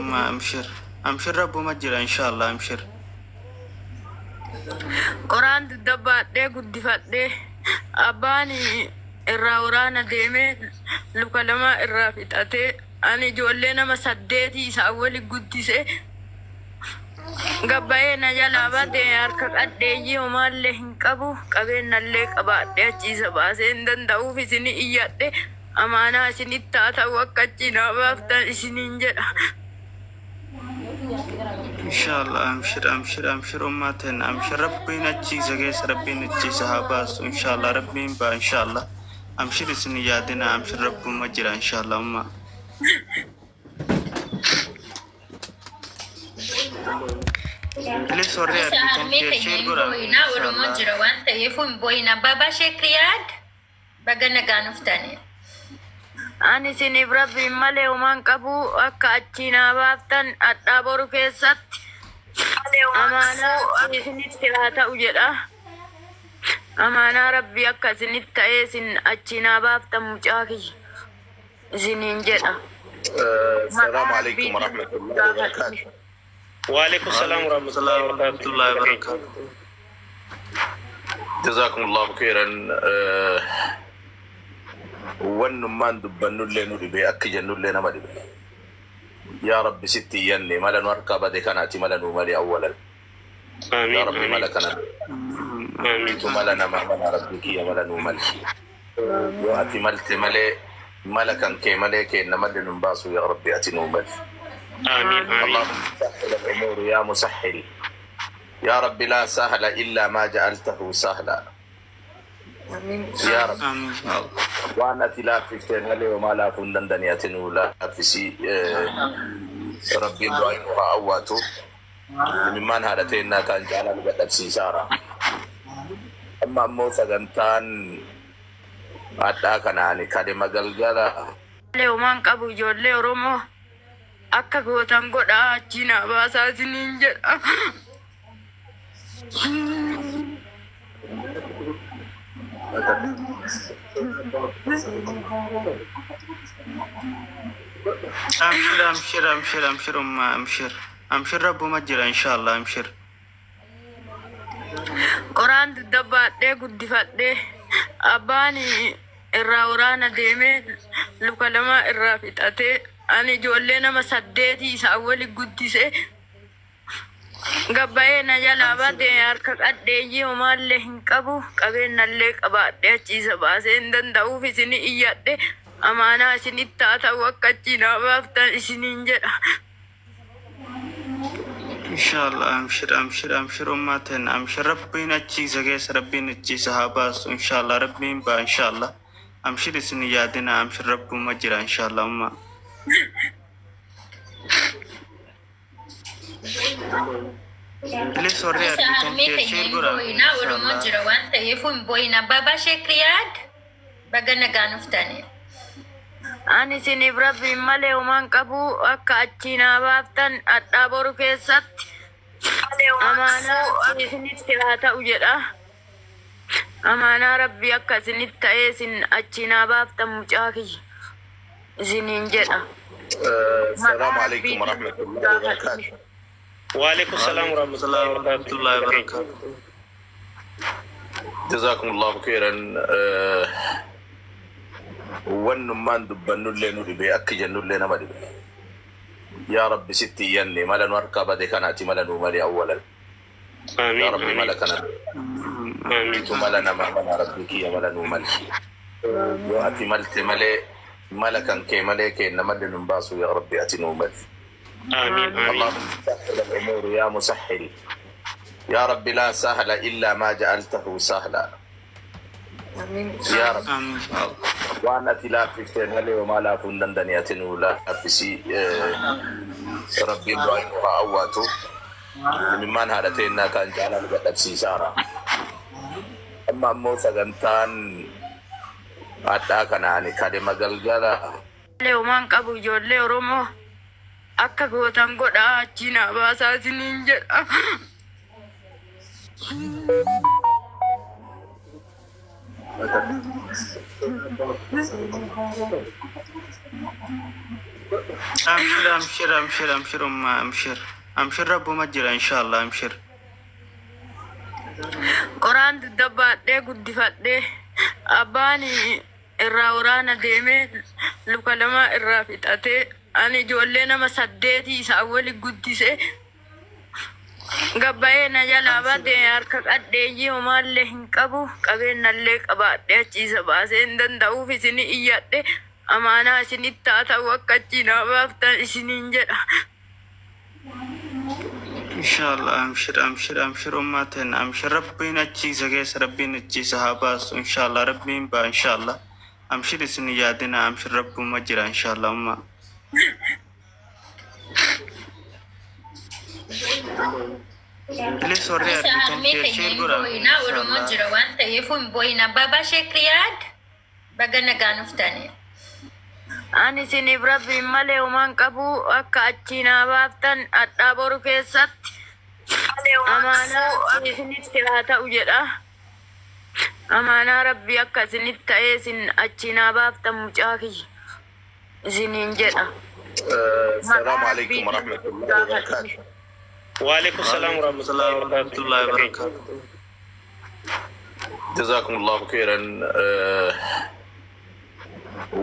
Umma amshir amshir rabbuma jira inshallah amshir. Qoraan dugda baadhee guddifadhee abbaan irraa waraana deemee luka lama irraa fixatee ani ijoollee nama saddeetii isaan wali guddise gabbayee na jalaa bade harka qadheeyyii homaallee hin qabu qabeennallee qabaadhee achiisa baasee hin danda'uuf isini iyyadhe amaanaa isinitti haa ta'u akka achii naa baaftan isiniin jedha. Inshallah amshir amshir amshir ummaa tenna amshir rabbiin achi isa keessa rabbiin achi isa haa baasu inshallah rabbiin baa inshallah amshir isin yaadina amshir rabbuma jira inshallah ummaa. Please warri Isa argitan harmee share keenya share hin godhaa boo'inaa Oromoo inshallah. jira waan ta'eef hin boo'inaa. Baabaa Sheek Riyaad baga nagaan dhuftani. Ani isiniif rabbiin malee homaan qabu akka achii naa baaftan hadhaa boru keessatti amaanaa isinitti haa ta'u jedha. Amaanaa rabbii akka isinitti ta'ee isin achii naa baaftan mucaa kiyya isiniin jedha. السلام Maqaa عليكم rabbiitiin ورحمة الله gaafadhe. وبركاته. وعليكم السلام وعليكم ورحمة الله السلام ورحمة وبركاته. الله وبركاته. جزاكم الله خيرا. Wannummaan dubbannullee nu dhibe akka jennullee nama dhibe. Yaa Rabbi sitti iyyanne mala nu harkaa bade kanaati mala nuu malee awwalan. Yaa آمين Rabbi آمين mala kana آمين tu mala namaa mala Rabbi kiyya mala nuu male. Yoo ati malte malee mala kan kee malee kenna malee nun baasu yaa Rabbi ati nuu male. آمين آمين. اللهم سهل الأمور يا مسهل. يا رب لا سهل إلا ما جعلته سهلا. يا رب Amiin inshallah. waan ati laaffifteen malee homaa laafuu hin dandeenye ati nuu laaffisi. Rabbiin du'aa nu haa awwaatu. Imimmaan haadha teennaa ta'an caalaa nu dadhabsiisaara. Amma ammoo sagantaan hadhaa kanaan kalima galgala Malee homaan qabu ijoollee Oromoo akka gootan godhaa achii naa baasaa isiniin jedha. Amshir amshir amshir amshir ummaa amshir amshir rabbuma jira inshallah amshir. Qoraan dugda baadhee guddifadhee abbaan irraa waraana deemee luka lama irraa fixatee ani ijoollee nama saddeetii isaan wali guddise gabbayee na jalaa bade harka qadheeyyii homaallee hin qabu qabeennallee qabaadhee achiisa baasee hin danda'uuf isini iyyadhe amaanaa isinitti haa ta'u akka achii naa baaftan isiniin jedha. Inshallah amshir amshir amshir ummaa tenna amshir rabbiin achi isa keessa rabbiin achi isa haa baasu inshallah rabbiin baa inshallah amshir isin yaadina amshir rabbuma jira inshallah ummaa. Please warri Isa argitan harmee share keenya share hin godhaa boo'inaa Oromoo inshallah. jira waan ta'eef hin boo'inaa. Baabaa Sheek Riyaad baga nagaan dhuftani. Ani isiniif rabbiin malee homaan qabu akka achii naa baaftan hadhaa boru keessatti amaanaa isinitti haa ta'u jedha. Amaanaa rabbii akka isinitti ta'ee isin achii naa baaftan mucaa kiyya isiniin jedha. السلام Maqaa عليكم rabbiitiin ورحمة الله gaafadhe. وبركاته. وعليكم السلام وعليكم ورحمة الله السلام ورحمة الله وبركاته. وبركاته. جزاكم الله خيرا. Wannummaan dubbannullee nu dhibe akka jennullee nama dhibe. Yaa Rabbi sitti iyyanne mala nu harkaa bade kanaati mala nuu malee awwalan. Yaa آمين Rabbi mala آمين kana آمين tu mala namaa mala Rabbi kiyya mala nuu male. Yoo ati malte malee mala kan kee malee kenna malee nun baasu yaa Rabbi ati nuu male. آمين آمين. اللهم سهل الأمور يا مسهل. يا رب لا سهل إلا ما جعلته سهلا. يا رب Amiin inshallah. waan ati laaffifteen malee homaa laafuu hin dandeenye ati nuu laaffisi. Rabbiin du'aa nu haa awwaatu. Imimmaan haadha teennaa ta'an caalaa nu dadhabsiisaara. Amma ammoo sagantaan hadhaa kanaan kalima galgala Malee homaan qabu ijoollee Oromoo akka gootan godhaa achii naa baasaa isiniin jedha. Amshir amshir amshir amshir umma amshir. Amshir rabbuma jira inshallah amshir. Qoraan dugda baadhee guddifadhee abbaan irraa waraana deemee luka lama irraa fixatee ani ijoollee nama saddeetii isaan wali guddise gabbayee na jalaa badee harka qadheeyyii homaallee hin qabu qabeenyallee qabaadhee achiisa baasee hin danda'uuf isini iyyadhe amaanaa isinitti haa ta'u akka achii naa baaftan isiniin jedha. Inshallah amshir amshir amshir ummaa teenya amshir rabbiin achiisa keessa rabbiin achiisa haa baasu inshallah rabbiin baa inshallah. Amshir isin yaadina amshir rabbuma jira inshallah ummaa. Please warri Isa argitan harmee share keenya share hin godhaa boo'inaa Oromoo inshallah. jira waan ta'eef hin boo'inaa. Baabaa Sheek Riyaad baga nagaan dhuftani. Ani isiniif rabbiin malee homaan qabu akka achii naa baaftan hadhaa boru keessatti amaanaa isinitti haa ta'u jedha. Amaanaa rabbii akka isinitti ta'ee isin achii naa baaftan mucaa kiyya isiniin jedha. السلام Maqaa عليكم rabbiitiin ورحمة الله وبركاته. gaafadhe. Waalaikum salaam Waalaikum salaam warahmatullahi warahmatullahi wabarakatuh. wabarakatuh. جزاكم الله خيرا.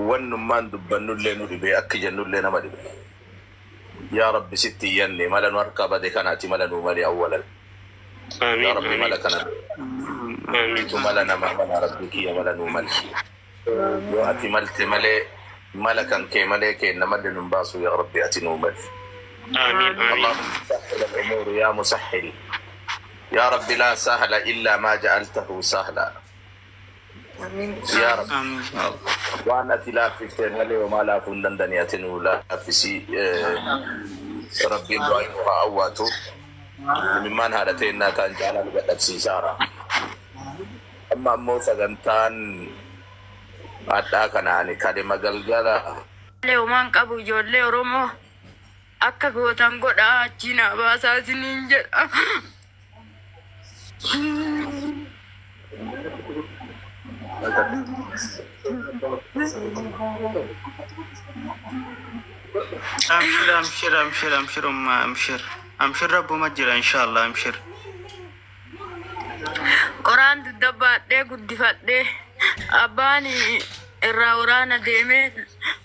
Wannummaan dubbannullee nu dhibe akka jennullee nama dhibe. Yaa Rabbi sitti iyyanne mala nu harkaa bade kanaati mala nuu mali awwalan. Yaa Amiin Rabbi mala amiin kana amiin tu mala namaa mala Rabbi kiyya mala nuu mali. Yoo ati malte malee mala kan kee malee keenna malli nun baasu yaa Rabbi ati nuu mali. amiin amiin. اللهم سهل الأمور يا مسهل. يا رب لا سهل إلا ما جعلته سهلا. يا رب Amiin inshallah. waan ati laaffifte malee homaa laafuu hin dandeenye ati nuu laaffisi rabbiin du'aa nu haa awwaatu. Imimmaan haadha teennaa ta'an caalaa nu dadhabsiisaara. Amma ammoo sagantaan addaa kanaani kalima galgala Malee homaan qabu ijoollee Oromoo akka gootan godhaa achii naa baasaa isiniin jedha. Amshir amshir amshir amshir ummaa amshir. Amshir rabbuma jira inshallah amshir. Qoraan dugda baadhee guddifadhee abbaan irraa waraana deemee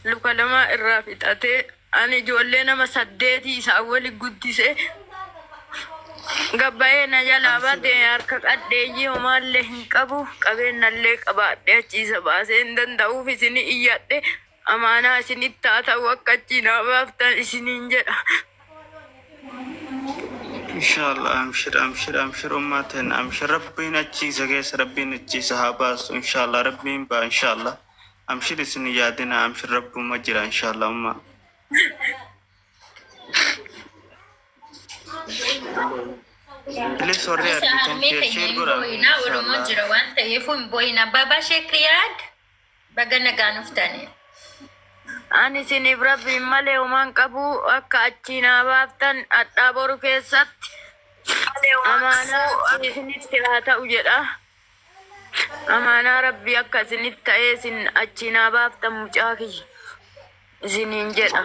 luka lama irraa fixatee ani ijoollee nama saddeetii isaan wali guddise gabbayee na jalaa badee harka qadheeyyii homaallee hin qabu qabeenyallee qabaadhee achiisa baasee hin danda'uuf isini iyyadhe amaanaa isinitti haa ta'u akka achii naa baaftan isiniin jedha. Inshallah amshir amshir amshir ummaa teenya amshir rabbiin achiisa keessa rabbiin achiisa haa baasu inshallah rabbiin baa inshallah. Amshir isin yaadina amshir rabbuma jira inshallah ummaa. Please warri Isa argitan harmee share keenya share hin godhaa boo'inaa Oromoo inshallah. jira waan ta'eef hin boo'inaa. Baabaa Sheek Riyaad baga nagaan dhuftani. Ani isiniif rabbiin malee homaan qabu akka achii naa baaftan hadhaa boru keessatti amaanaa isinitti haa ta'u jedha. Amaanaa rabbii akka isinitti ta'ee isin achii naa baaftan mucaa kiyya isiniin jedha.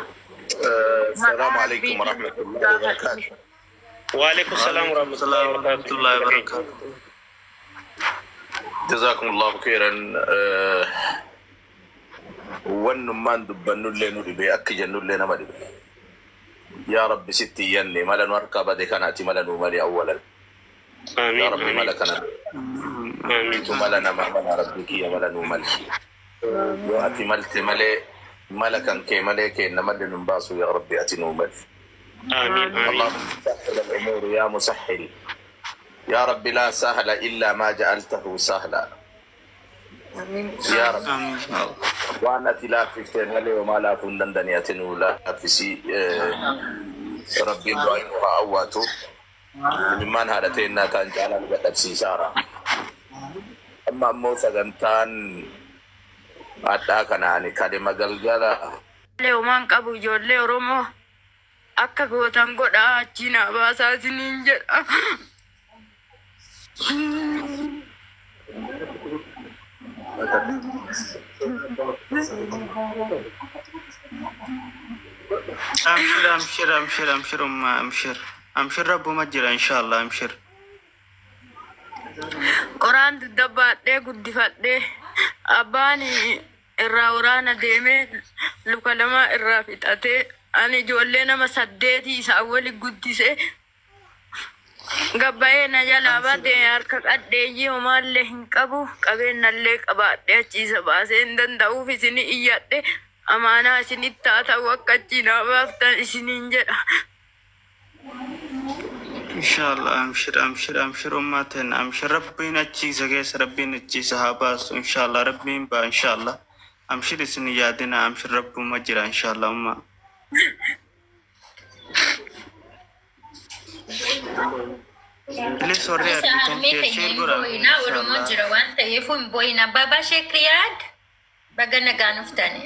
السلام Maqaa عليكم rabbiitiin ورحمة الله وبركاته. gaafadhe. Waalaikum salaam Waalaikum salaam warahmatullahi warahmatullahi wabarakatuh. wabarakatuh. جزاكم الله خيرا. Wannummaan dubbannullee nu dhibe akka jennullee nama dhibe. Yaa Rabbi sitti iyyanne mala nu harkaa bade kanaati mala nuu mali awwalan. Yaa Amiin Rabbi amiin mala kana amiin tu mala namaa mala Rabbi kiyya mala nuu mali. Yoo ati malte malee mala kan kee malee keenna malli nun baasu yaa Rabbi ati nuu mali. amiin amiin. اللهم سهل الأمور يا مسهل. يا رب لا سهل إلا ما جعلته سهلا. يا رب Amiin inshallah. waan ati laaffifte malee homaa laafuu hin dandeenye ati nuu laaffisi rabbiin du'aa nu haa awwaatu. Imimmaan haadha teennaa ta'an caalaa nu dadhabsiisaara. Amma ammoo sagantaan addaa kanaani kalima galgala Malee homaan qabu ijoollee Oromoo akka gootan godhaa achii naa baasaa isiniin jedha. Amshir amshir amshir amshir umma amshir. Amshir rabbuma jira inshallah amshir. Qoraan dugda baadhee guddifadhee abbaan irraa waraana deemee luka lama irraa fixatee ani ijoollee nama saddeetii isaan wali guddisee gabbayee na jalaa badee harka qadheeyyii homaallee hin qabu qabeenyallee qabaadhee achiisa baasee hin danda'uuf isini iyyadhe amaanaa isinitti haa ta'u akka achii naa baaftan isiniin jedha. Inshallah amshir amshir amshir ummaa teenya amshir rabbiin achiisa keessa rabbiin achiisa haa baasu inshallah rabbiin baa inshallah. Amshir isin yaadina amshir rabbuma jira inshallah ummaa. Please warri Isa argitan harmee share keenya share hin godhaa boo'inaa Oromoo inshallah. jira waan ta'eef hin boo'inaa. Baabaa Sheek Riyaad baga nagaan dhuftani.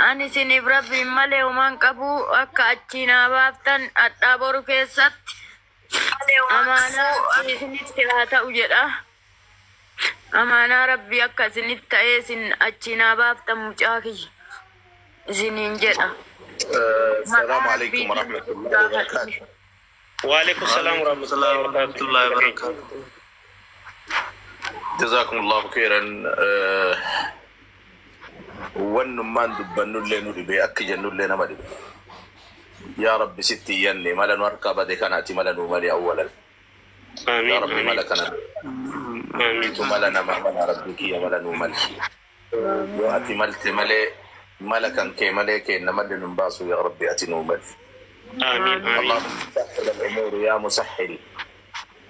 Ani isiniif rabbiin malee homaan qabu akka achii naa baaftan hadhaa boru keessatti amaanaa isinitti haa ta'u jedha. Amaanaa rabbii akka isinitti ta'ee isin achii naa baaftan mucaa kiyya isiniin jedha. Salaamu Maqaa alaikum rabbiitiin warahmatullahi wabarakatuh. Waalaikum salaam Waalaikum salaam warahmatullahi warahmatullahi wabarakatuh. wabarakatuh. Jazakum Allahu khairan. Wannummaan dubbannullee nu dhibe akka jennullee nama dhibe. Yaa Rabbi sitti iyyanne mala nu harkaa bade kanaati mala nuu mali awwalan. Yaa Amiin Rabbi mala amiin kana amiin tu mala namaa mala Rabbi kiyya mala nuu mali. Yoo ati malte malee mala kan kee malee kenna malli nun baasu yaa Rabbi ati nuu mali. amiin amiin اللهم سهل الأمور يا مسهل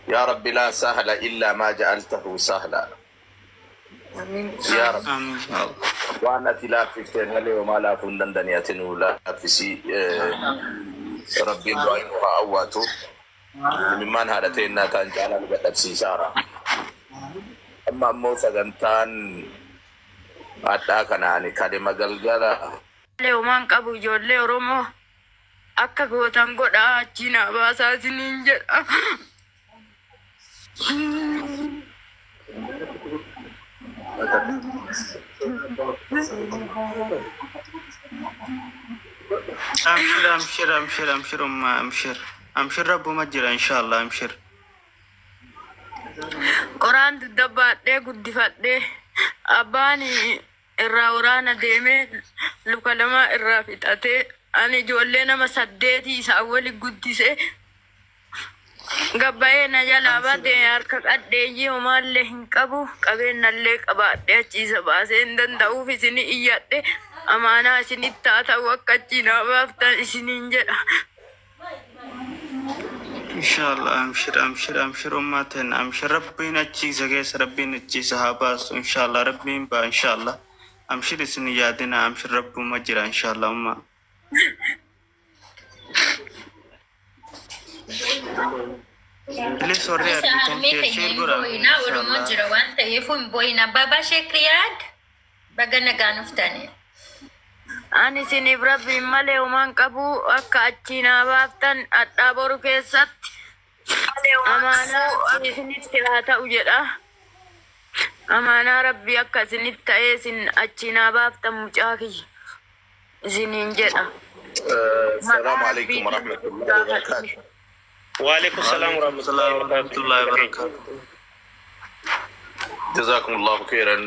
يا رب لا سهل إلا ما جعلته سهلا يا رب Amiin inshallah. waan ati laaffifteen malee homaa laafuu hin dandeenye ati nuu laaffisi rabbiin du'aa nu haa awwaatu imimmaan haadha teennaa ta'an caalaa nu dadhabsiisaara. Amma ammoo sagantaan hadhaa kanaan kalima galgala Malee homaan qabu ijoollee Oromoo akka gootan godhaa achii naa baasaa isiniin jedha. Amshir amshir amshir amshir ummaa amshir. Amshir rabbuma jira inshallah amshir. Qoraan dugda baadhee guddifadhee abbaan irraa waraana deemee luka lama irraa fixatee ani ijoollee nama saddeetii isaan wali guddisee gabbayee na jalaa badee harka qadheeyyii homaallee hin qabu qabeenyallee qabaadhee achiisa baasee hin danda'uuf isini iyyadhe amaanaa isinitti haa ta'u akka achii naa baaftan isiniin jedha. Inshallah amshir amshir amshir ummaa teenya amshir rabbiin achiisa keessa rabbiin achiisa haa baasu inshallah rabbiin baa inshallah. Amshir isin yaadina amshir rabbuma jira inshallah ummaa. Please warri Isa argitan harmee share keenya share hin godhaa boo'inaa Oromoo inshallah. jira waan ta'eef hin boo'inaa. Baabaa Sheek Riyaad baga nagaan dhuftani. Ani isiniif rabbiin malee homaan qabu akka achii naa baaftan hadhaa boru keessatti amaanaa isinitti haa ta'u jedha. Amaanaa rabbii akka isinitti ta'ee isin achii naa baaftan mucaa kiyya isiniin jedha. Salaamu Maqaa alaikum rabbiitiin warahmatullahi wabarakatuh. Waalaikum salaam Waalaikum salaam warahmatullahi warahmatullahi wabarakatuh. wabarakatuh. Jazakum Allahu khairan.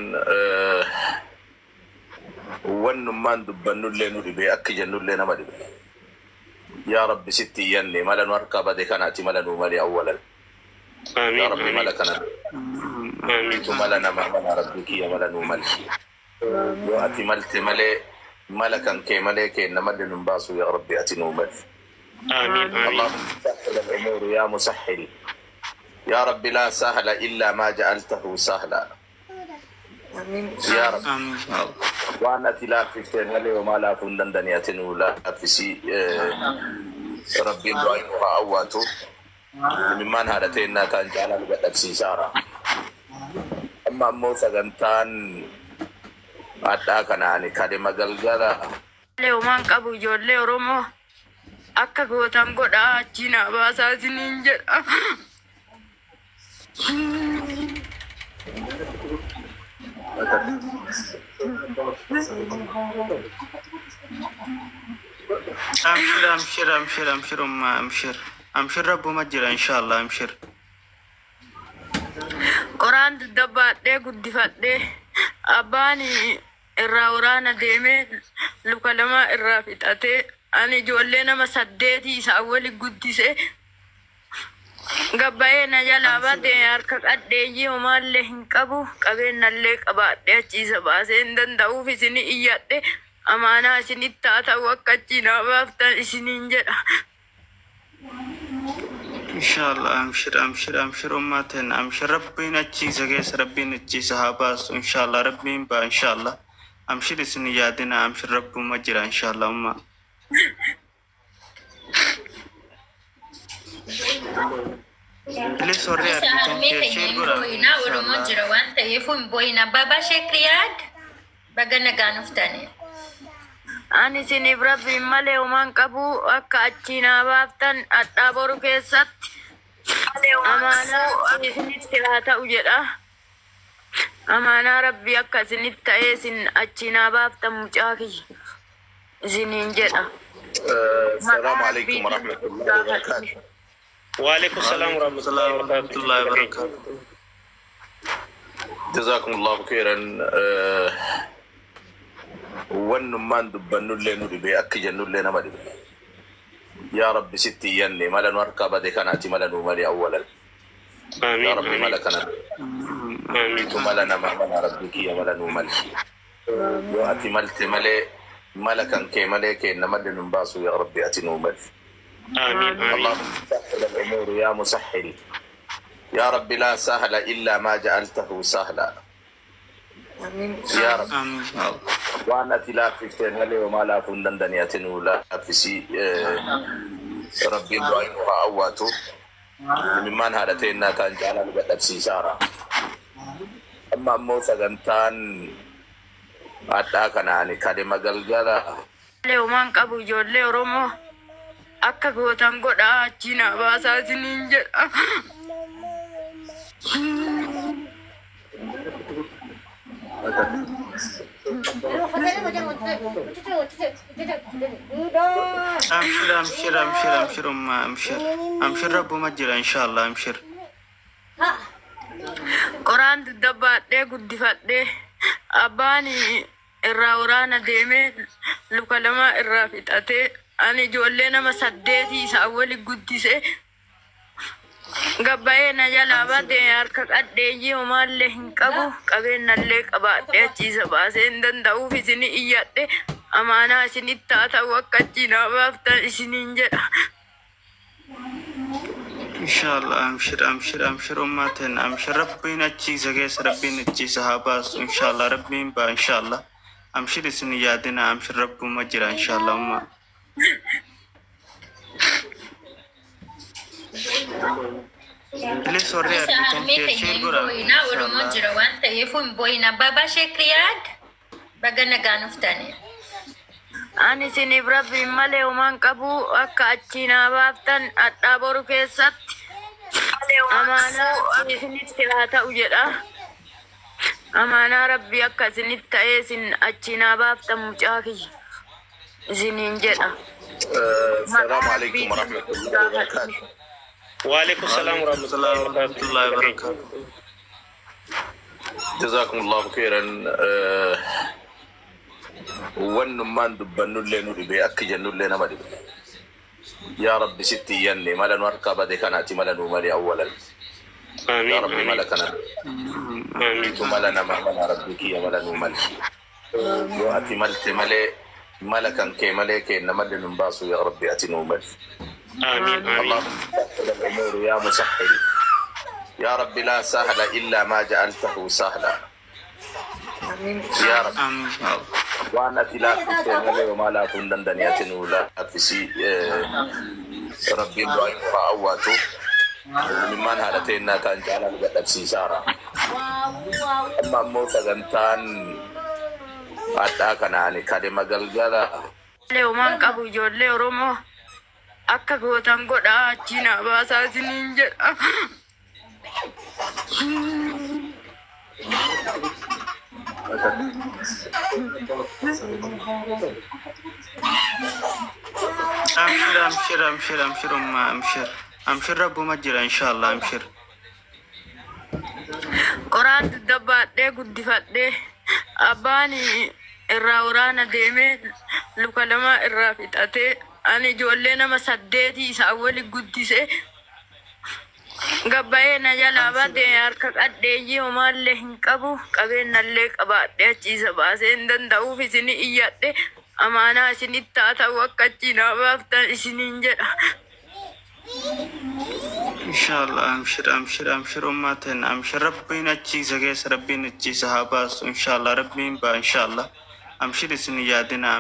Wannummaan dubbannullee nu dhibe akka jennullee nama dhibe. Yaa Rabbi sitti iyyanne mala nu harkaa bade kanaati mala nuu mali awwalan. Yaa Amiin Rabbi mala amiin kana amiin tu mala namaa mala Rabbi kiyya mala nuu mali. Yoo ati malte malee mala kan kee malee kenna malli nun baasu yaa Rabbi ati nuu mali. amiin amiin اللهم سهل الأمور يا مسهل يا رب لا سهل إلا ما جعلته سهلا يا رب Amiin inshallah. waan ati laaffifteen malee homaa laafuu hin dandeenye ati nuu laaffisi rabbiin du'aa nu haa awwaatu imimmaan haadha teennaa ta'an caalaa nu dadhabsiisaara. Amma ammoo sagantaan hadhaa kanaan kalima galgala Malee homaan qabu ijoollee Oromoo akka gootan godhaa achii naa baasaa isiniin jedha. Amshir amshir amshir amshir umma amshir. Amshir rabbuma jira inshallah amshir. Qoraan duddabaadhee guddifadhee abbaan irraa waraana deemee luka lama irraa fixatee ani ijoollee nama saddeetii isaan wali guddisee gabbayee na jalaa badee harka qadheeyyii homaallee hin qabu qabeenyallee qabaadhee achiisa baasee hin danda'uuf isini iyyadhe amaanaa isinitti haa ta'u akka achii naa baaftan isiniin jedha. Inshallah amshir amshir amshir ummaa teenya amshir rabbiin achiisa keessa rabbiin achiisa haa baasu inshallah rabbiin baa inshallah. Amshir isin yaadina amshir rabbuma jira inshallah ummaa. Please warri Isa argitan harmee share keenya share hin godhaa boo'inaa Oromoo inshallah. jira waan ta'eef hin boo'inaa. Baabaa Sheekriyaad baga nagaan dhuftani. Ani isiniif rabbiin malee homaan qabu akka achii naa baaftan hadhaa boru keessatti amaanaa isinitti haa ta'u jedha. Amaanaa rabbii akka isinitti ta'ee isin achii naa baaftan mucaa kiyya isiniin jedha. السلام Maqaa عليكم rabbiitiin ورحمة الله وبركاته. Waalaikum salaam Waalaikum salaam warahmatullahi warahmatullahi wabarakatuh. wabarakatuh. جزاكم الله خيرا. Wannummaan dubbannullee nu dhibe akki jennullee nama dhibe. Yaa Rabbi sitti iyyanne mala nu harkaa bade kanaati mala nuu mali awwalan. Yaa Amiin Rabbi mala amiin kana amiin tu mala nama mala Rabbi kiyya mala nuu mali. Yoo ati malte malee mala kan kee malee kenna malle nun baasu yaa Rabbi ati nuu mali. amiin amiin. اللهم سهل الأمور يا مسهل يا رب لا سهل إلا ما جعلته سهلا يا رب. Amiin inshallah. Waan ati laaffifteen malee homaa laafuu hin dandeenye ati nuu laaffisii rabbiin du'aa nu haa awwaatu. Imimmaan haadha teennaa ta'an caalaa nu dadhabsiisaara. Amma ammoo sagantaan hadhaa kanaan kalima galgala Malee homaan qabu ijoollee Oromoo akka gootan godhaa achii naa baasaa isiniin jedha. Amshir amshir amshir amshir umma amshir. Amshir rabbuma jira inshallah amshir. Qoraan duddabaadhee guddifadhee abbaan irraa waraana deemee luka lama irraa fixatee ani ijoollee nama saddeetii isaan wali guddisee gabbayee na jalaa badee harka qadheeyyii homaallee hin qabu qabeenyallee qabaadhee achiisa baasee hin danda'uuf isini iyyadhe amaanaa isinitti haa ta'u akka achii naa baaftan isiniin jedha. Inshallah amshir amshir amshir ummaa teenya amshir rabbiin achiisa keessa rabbiin achiisa haa baasu inshallah rabbiin baa inshallah. Amshir isin yaadina amshir rabbuma jira inshallah ummaa. Please warri Isa argitan harmee share keenya share hin godhaa boo'inaa Oromoo inshallah. jira waan ta'eef hin boo'inaa. Baabaa Sheekriyaad baga nagaan dhuftani. Ani isiniif rabbiin malee homaan qabu akka achii naa baaftan hadhaa boru keessatti amaanaa isinitti haa ta'u jedha. Amaanaa rabbii akka isinitti ta'ee isin achii naa baaftan mucaa kiyya isiniin jedha. السلام Maqaa عليكم rabbiitiin ورحمة الله وبركاته. Waalaikum salaam Waalaikum salaam warahmatullahi warahmatullahi wabarakatuh. wabarakatuh. جزاكم الله خيرا. Wannummaan dubbannullee nu dhibe akki jennullee nama dhibe. Yaa Rabbi sitti iyyanne mala nu harkaa bade kanaati mala nuu mali awwalan. Yaa Amiin Rabbi mala amiin kana amiin tu mala nama mala Rabbi kiyya mala nuu mali. Yoo ati malte malee mala kan kee malee kenna malle nun baasu yaa Rabbi ati nuu mali. amiin amiin. اللهم سهل الأمور يا مسهل يا رب لا سهل إلا ما جعلته سهلا يا رب. Amiin inshallah. Waan ati laaffifteen malee homaa laafuu hin dandeenye ati nuu laaffisii rabbiin du'aa nu haa awwaatu. Imimmaan haadha teennaa ta'an caalaa nu dadhabsiisaara. Amma ammoo sagantaan hadhaa kanaan kalima galgala Malee homaan qabu ijoollee Oromoo akka gootan godhaa achii naa baasaa isiniin jedha. Amshir amshir amshir amshir umma amshir. Amshir rabbuma jira inshallah amshir. Qoraan dugda baadhee guddifadhee abbaan irraa waraana deemee luka lama irraa fixatee ani ijoollee nama saddeetii isaan wali guddisee gabbayee na jalaa badee harka qadheeyyii homaallee hin qabu qabeenyallee qabaadhee achi isa baasee hin danda'uuf isini iyyadhe amaanaa isinitti haa ta'u akka achi naa baaftan isiniin jedha. Inshallah amshir amshir amshir ummaa teenya amshir rabbiin achi isa keessa rabbiin achi isa haa baasu inshallah rabbiin baa inshallah amshir isin yaadina.